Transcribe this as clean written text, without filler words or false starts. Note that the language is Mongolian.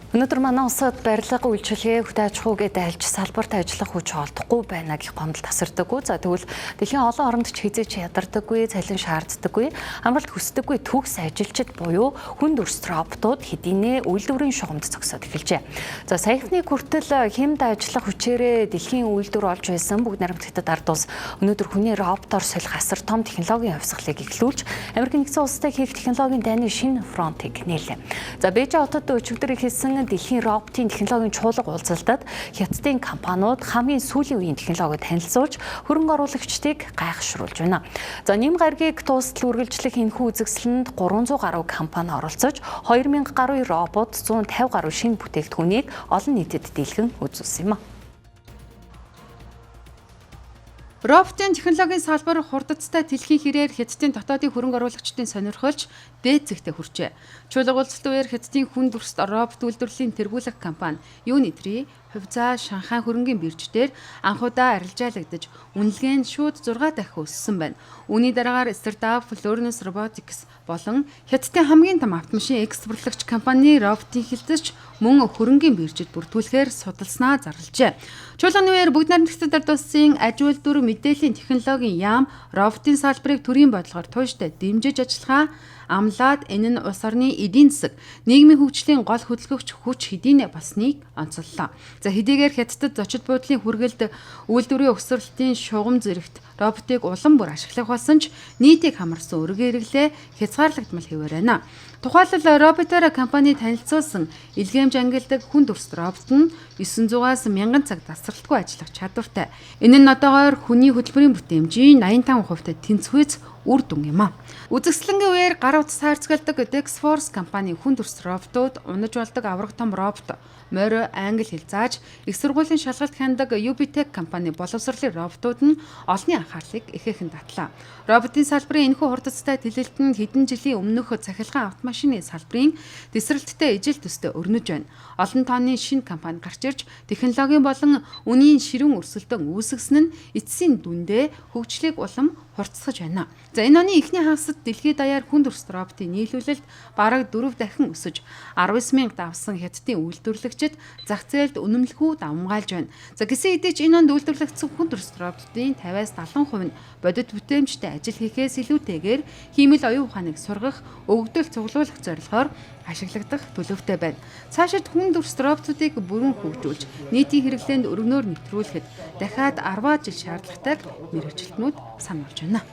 Өнөөдөр манай улсад барилга, үйлчилгээ, хөтэ аж ахуй гэдэг альж салбарт ажиллах хүч олдохгүй байна гэх гомдол тасардаггүй. За, тэгвэл дэлхийн олон оронд ч хэзээ ч ядардаггүй, цалин шаарддаггүй, амралт хүсдэггүй төгс ажилчид буюу хүн дүрс роботууд хэдийнэ үйлдвэрийн шугамд зогсоод эхэлжээ. За, саяхны хүртэл хямд ажиллах хүчээрээ дэлхийн үйлдвэр олж байсан бүгд найрамдах Хятад ард улс өнөөдөр хүний роботоор солих асар том технологийн хувьсгалыг эхлүүлж, Америк нэгдсэн улстай хийх технологийн дайны шинэ фронтыг нээлээ. За, Бээжин хотод өчигдөр эхэлсэн дэлхийн роботын технологийн чуулга уулзалтад Хятадын компаниуд хамгийн сүүлийн үеийн технологиг танилцуулж, хөрөнгө оруулагчдыг гайхашруулж байна. За, нэм гаригийг дуустал үргэлжлэх энэхүү үзэсгэлэнд 300 гаруй компани оролцож, 2000 гаруй робот, 150 гаруй шинэ бүтээгдэхүүнийг олон нийтэд дийлгэн үзүүлсэн юм а. Роботын технологийн салбар хурдацтай дэлхийн хэрээр Хятадын дотоодын хөрөнгө оруулагчдын сонирхолч дээд зэгтээ хүрчээ. Чуулга уулзалтын үеэр Хятадын хүн дүрст робот үйлдвэрлэлийн тэргүүлэх компани Unitree хувьцаа Шанхай хөрөнгийн бирж дээр анхудаа арилжаалагдаж, үнэлгээ нь шууд 6 дахин өссөн байна. Үүний дараагаар стартап Florence Robotics болон Хятадын хамгийн том автомашин экспортлогч компани роботын хэлтэсч мөн хөрөнгийн биржид бүртгүүлэхээр судалснаа зарлажээ. Чуулганы үеэр бүгд найрамдах ард улсын аж үйлдвэр мэдээллийн технологийн яам роботын салбарыг төрийн бодлогоор тууштай дэмжиж ажиллахаа амлаад, энэ нь улс орны эдийн засаг, нийгмийн хөгжлийн гол хөдөлгөгч хүч хэдийнэ болсныг онцоллоо. За, хэдийгээр Хятадд зочид буудлын хүргэлд, үйлдвэрийн угсралтын шугам зэрэгт роботыг улам бүр ашиглах болсон ч нийтийг хамарсан өргөн хэрэглээ хязгаарлагдмал хэвээр байна. Тухайлбал, роботоор компани танилцуулсан илгээмж ангилдаг хүн дүрс робот нь 900-аас 1000 цаг тасралтгүй ажиллах чадвартай. Энэ нь одоогоор хүний хөдөлмөрийн бүтээмжийн 85%-тай тэнцвэц үр дүн юм а. Үзэсгэлэнгийн үеэр гар утас хайрцагладаг Dexforce компани хүн дүрс роботууд, унаж болдог авраг том робот, морь англи хэл зааж их сургуулийн шалгалт хяндаг Ubitech компани боловсролын роботууд нь олонний анхаарлыг ихээхэн татлаа. Роботын салбарын энэхүү хурдацтай тэлэлт нь хэдэн жилийн өмнөх цахилгаан автомашины салбарын тесрэлттэй ижил төстэй өрнөж байна. Олон тооны шинэ компани гарч ирж, технологийн болон үнийн ширүүн өрсөлдөөн үүсгэсэн нь эцсийн дүндээ хөгжлийг улам хурцсаж байна. За, энэ оны эхний хагасад дэлхийд даяар хүн дүрс роботын нийлүүлэлт бараг 4 дахин өсөж, 19 мянга давсан Хятадын үйлдвэрлэгчид зах зээлд үнэмлэхүү давамгайлж байна. За, гэсэн хэдий ч энэ онд үйлдвэрлэгдсэн хүн дүрс роботын 50-аас 70% нь бодит бүтээмжтэй ажил хийхээс илүүтэйгээр хиймэл оюун ухааныг сургах, өгөгдөл цуглуулах зорилгоор ашиглагдах төлөвтэй байна. Цаашид хүн дүрс роботуудыг бүрэн хөгжүүлж, нийтийн хэрэглээнд өргөнөөр нэвтрүүлэхэд дахиад 10 жил шаардлагатайг мэргэжилтнүүд сануулж байна.